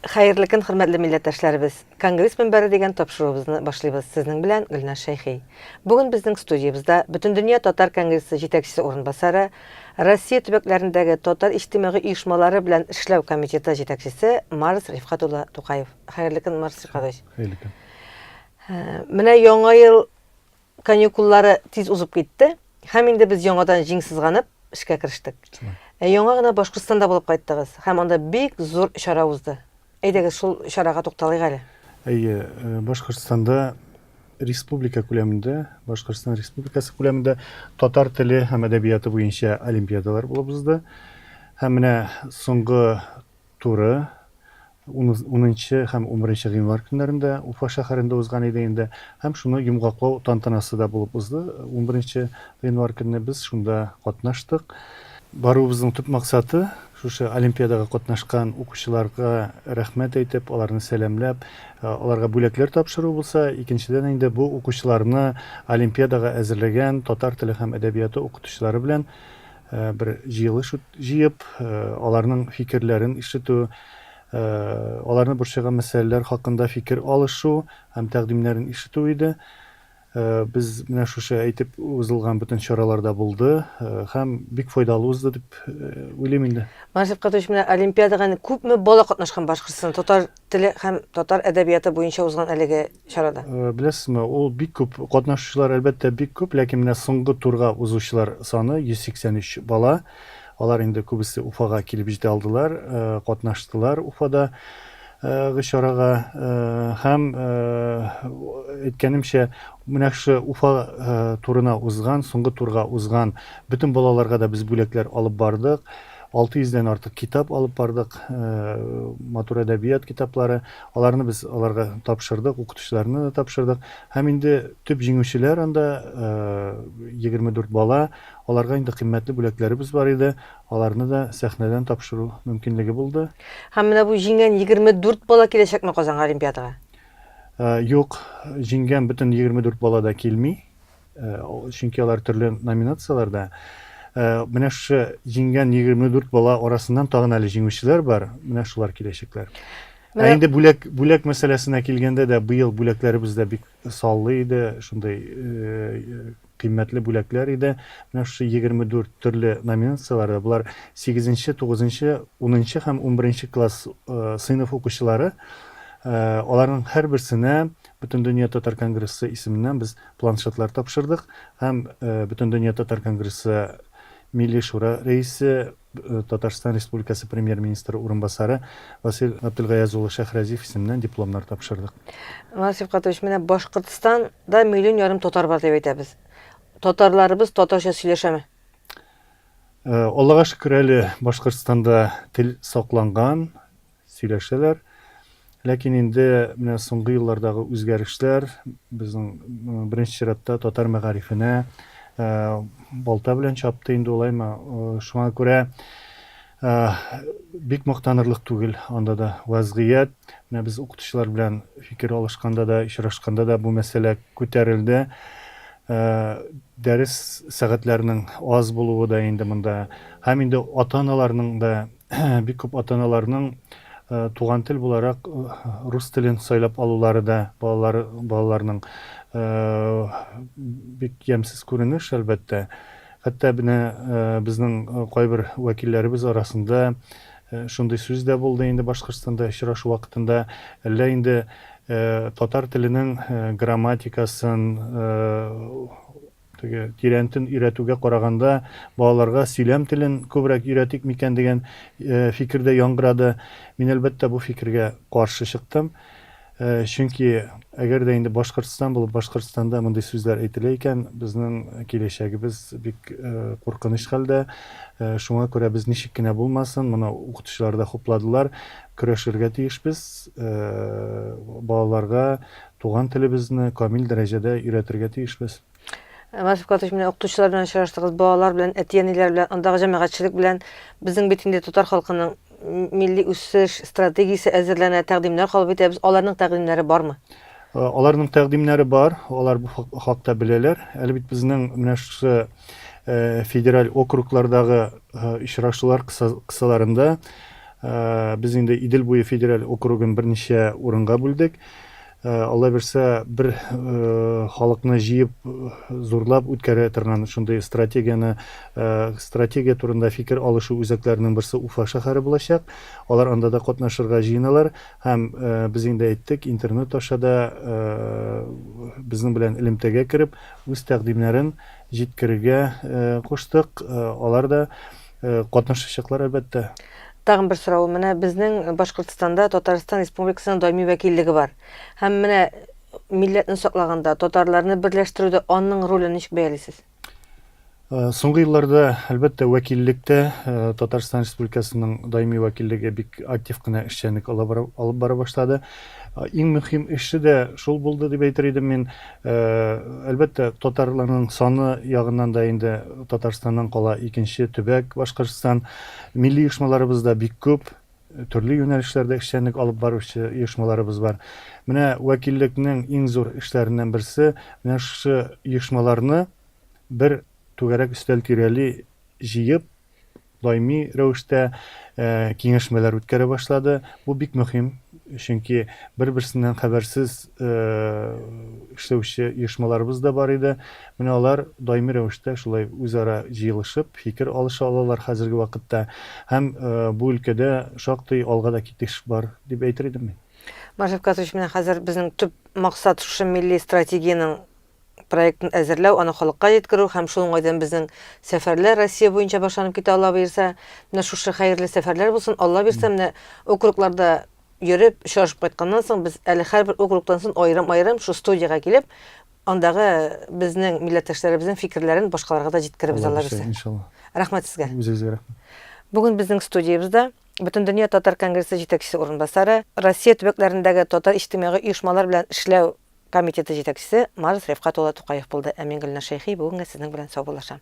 Хәерле көн, хөрмәтле милләттәшләребез! Конгресс мөнбәре дигән тапшыруыбызны башлыйбыз. Сезнең белән Гөлназ Шәйхи. Бүген безнең студиябездә Бөтендөнья татар конгрессы җитәкчесе урынбасары, Россия төбәкләрендәге татар иҗтимагый оешмалары белән эшләү комитеты җитәкчесе Марс Рифкать улы Тукаев. Хәерле көн, Марс Рифкатович. Хәерле көн. Менә Яңа ел каникуллары тиз узып китте һәм инде без яңадан җиң сызганып эшкә керештек. Ә яңа гына Башкортстанда булып кайттыгыз һәм анда бик зур чара узды. Әйдәгез, шул чарага тукталыйк әле. Әйе, Башкортстанда республика күләмендә, Башкортстан Республикасы күләмендә татар теле һәм әдәбияты буенча олимпиадалар булып узды. Һәм менә соңгы туры унынчы һәм унберенче гыйнвар көннәрендә Уфа шәһәрендә узган иде инде. Һәм шуны йомгаклау тантанасы да булып узды. 11 гыйнвар көнне без шунда катнаштык. Баруыбызның төп максаты, шушы олимпиадага катнашкан укучыларга рәхмәт әйтеп, аларны сәламләп, аларга бүләкләр тапшыру булса, икенчедән инде бу укучыларны олимпиадага әзерләгән татар теле һәм әдәбияты укытучылары белән бер җыелыш җыеп, аларның фикерләрен ишетү, аларны борчыган мәсьәләләр хакында фикер алышу һәм тәкъдимнәрен ишетү иде. Без менә шушы әйтеп узылган бөтен чараларда булды һәм бик файдалы узды дип уйлыйм инде. Марсель Катович, менә олимпиадага күпме бала катнашкан Башкортстан татар теле һәм татар әдәбияты буенча узган әлеге чарада? Беләсезме, ул бик күп, катнашучылар әлбәттә бик күп, ләкин менә соңгы турга узучылар саны 183 бала. Алар инде күбесе Уфага килеп җитә алдылар, катнаштылар Уфада гы чарага һәм әйткәнемчә, менә шушы Уфа турына узган, соңгы турга узган бөтен балаларга да без бүләкләр алып бардык. 600 дән артык китап алып бардык, матур әдәбият китаплары. Аларны без аларга тапшырдык, укытучыларына да тапшырдык. Һәм инде төп җиңүчеләр анда 24 бала, аларга инде кыйммәтле бүләкләребез бар иде. Аларны да сәхнәдән тапшыру мөмкинлеге булды. Һәм менә бу җиңгән 24 бала киләчәкме Казанга олимпиадага? Юк, җиңгән бөтен 24 бала да килми. Чөнки алар төрле номинацияләрдә. Менә шушы җиңгән 24 бала арасыннан тагын әле җиңүчеләр бар. Менә шулар киләчәкләр. Ә инде бүләк бүләк мәсьәләсенә килгәндә дә быел бүләкләребез дә бик саллы иде, шундый кыйммәтле бүләкләр иде. Менә шушы 24 төрле номинацияләрдә болар 8-нче, 9-нчы, 10-нчы һәм 11-нче класс сыйныф укучылары. Аларның һәрберсенә Бөтендөнья татар конгрессы исеменнән без планшетлар тапшырдык һәм Бөтендөнья татар конгрессы Милли шура рәисе, Татарстан Республикасы Премьер-министры урынбасары Васил Габделгаяз улы Шәхрәзиев исеменнән дипломнар тапшырдык. Марат Рифкатович, менә Башкортстанда миллион ярым татар бар дип әйтәбез. Татарларыбыз татарча сөйләшәме? Аллага шөкер, әле Башкортстанда тел сакланган, сөйләшәләр. Ләкин инде менә соңгы еллардагы үзгәрешләр безнең беренче чиратта татар мәгарифенә балта белән чапты инде улаймы. Шуңа күрә бик мактанырлык түгел анда да вазгыять. Менә без укытучылар белән фикер алышканда да, очрашканда да бу мәсьәлә күтәрелде. Дәрес сәгатьләренең аз булуы да инде монда һәм инде ата-аналарның да Бик күп ата-аналарның туган тел буларак рус телен сайлап алулары да балалары балаларның бик ямьсез күренеш, әлбәттә. Хәтта менә безнең кайбер вәкилләребез арасында шундый сүз дә булды инде Башкортстанда очрашу вакытында, әллә инде татар теленең грамматикасын Теге тирәнтен өйрәтүгә караганда, балаларга сөйләм телен күбрәк өйрәтик микән дигән фикер дә яңгырады. Мин, әлбәттә, бу фикергә каршы чыктым. Чөнки әгәр дә инде Башкортстан булып, Башкортстанда мондый сүзләр әйтелә икән, безнең киләчәгебез бик куркыныч хәлдә. Шуңа күрә без ничек кенә булмасын, моны укытучылар да хупладылар, көрәшергә тиешбез, балаларга туган телебезне камил дәрәҗәдә өйрәтергә тиешбез. Васиф Катович, менә укытучылар белән очраштыгыз, балалар белән, әти-әниләр белән, андагы җәмәгатьчелек белән. Безнең бит инде татар халкының милли үсеш стратегиясе әзерләнә, тәкъдимнәр кабул итәбез. Аларның тәкъдимнәре бармы? Аларның тәкъдимнәре бар, алар бу хакта беләләр. Әле бит безнең менә шушы федераль округлардагы очрашулар кысаларында. Без инде Идел буе федераль округын берничә урынга бүлдек. Алла бирсә, бер халыкны җыеп, зурлап үткәрә торган шундый стратегияне, стратегия турында фикер алышу үзәкләренең берсе Уфа шәһәре булачак. Алар анда да катнашырга җыеналар. Һәм без инде әйттек, интернет аша да безнең белән элемтәгә кереп, үз тәкъдимнәрен җиткерергә куштык. Алар да катнашачаклар, әлбәттә. Тагын бер сорау. Менә безнең Башкортстанда Татарстан Республикасының даими вәкиллеге бар. Һәм менә милләтне саклаганда, татарларны берләштерүдә аның ролен ничек бәялисез? Соңгы елларда, әлбәттә, вәкиллектә Татарстан Республикасының даими вәкиллеге бик актив кына эшчәнлек алып бара башлады. Иң мөһим эше дә шул булды дип әйтер идем мин. Әлбәттә, татарларның саны ягыннан да инде Татарстаннан кала икенче төбәк Башкортстан. Милли оешмаларыбыз да бик күп, төрле юнәлешләрдә эшчәнлек алып баручы оешмаларыбыз бар. Менә вәкиллекнең иң зур эшләреннән берсе, менә шушы оешмаларны бер түгәрәк өстәл тирәли җыеп, даими рәвештә киңәшмәләр үткәрә башлады. Бу бик мөһим, чөнки бер-берсеннән хәбәрсез эшләүче оешмаларыбыз да бар иде. Менә алар даими рәвештә шулай үзара җыелышып, фикер алыша алалар хәзерге вакытта. Һәм бу өлкәдә шактый алга да китеш бар дип әйтер идем мин. Марат Шәфкатович, менә хәзер безнең төп максат шушы милли стратегиянең проектын әзерләү, аны халыкка җиткерү һәм шул уңайдан безнең сәфәрләр Россия буенча башланып китә, Алла боерса. Менә шушы хәерле сәфәрләр булсын, Алла бирсә, менә округларда йөреп, очрашып кайтканнан соң без әле һәрбер округтан соң аерым-аерым шул студиягә килеп, андагы безнең милләттәшләребезнең фикерләрен башкаларга да җиткерербез, Алла бирсә. Иншалла. Рәхмәт сезгә. Үзегезгә рәхмәт. Бүген безнең студиябездә Бөтендөнья татар конгрессы җитәкчесе урынбасары, Россия төбәкләрендәге татар иҗтимагый оешмалар белән эшләү Комитеты җитәкчесе Марс Рифкать улы Тукаев булды. Ә мин Гөлназ Шәйхи бүгенгә сезнең белән саубуллашам.